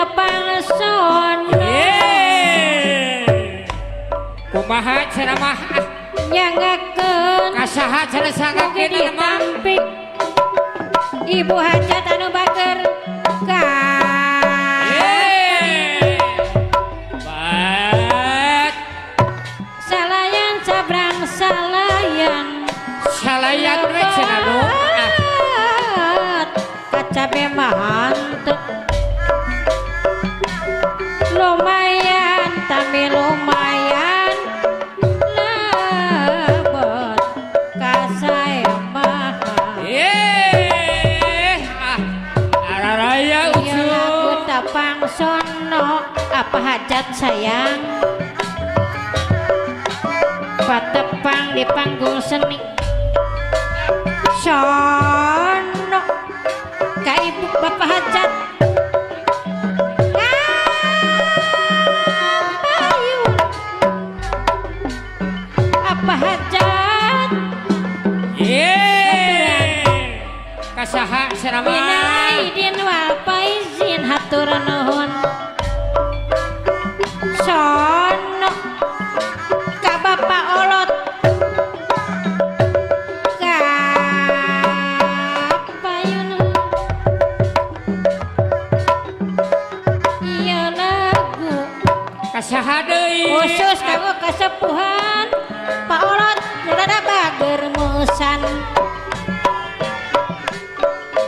tepang sono. Kumaha ceramah nyangakeun kasaha cenah mugi sangakeun mah ditampik Ibu hajat anu bager ka Bat salayan sabrang salayan salayan we cenah nu ah kacabe mah henteu lumayan tami lumayan lebet kasaemahan. Ah araraya Iya lagu ucu tapang sono apa hajat sayang patepang di panggung seni sono ka ibu bapak hajat ngapayun apa hajat Kasaha ceramah minal aidin wal faizin hatur nuhun sono ka bapak olot ka payun ieu lagu kasaha deui khusus kanggo kasepuhan Pak Olot nu rada bager musan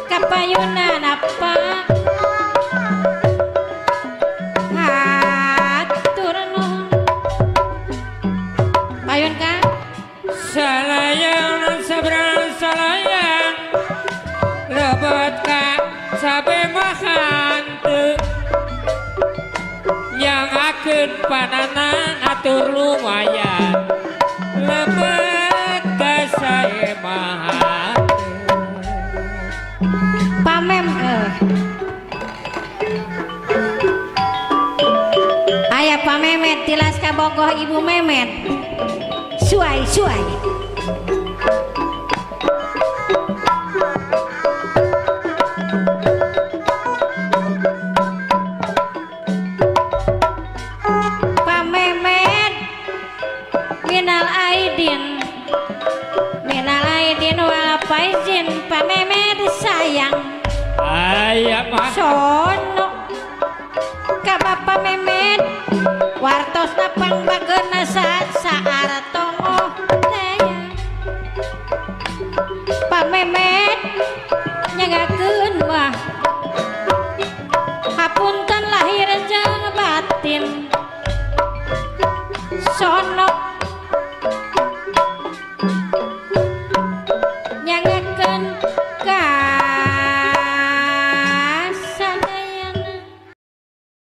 kapayunan apa hatur nuhun payun ka salayan sabrang salayan lebet ka sabe mah hanteu nyangakeun panana atur lumayan lebet ka saemahan. Pamem aya Pak Memet tilas kabogoh Ibu Memet suai suai Pak Memet minal aidin wal faizin Pak Memet sayang Aya mah sono ka Bapak Memet wartosna pangbageuna saartongoh teh Pak Memet nyagakeun wah hapunten lahir jeung batin sono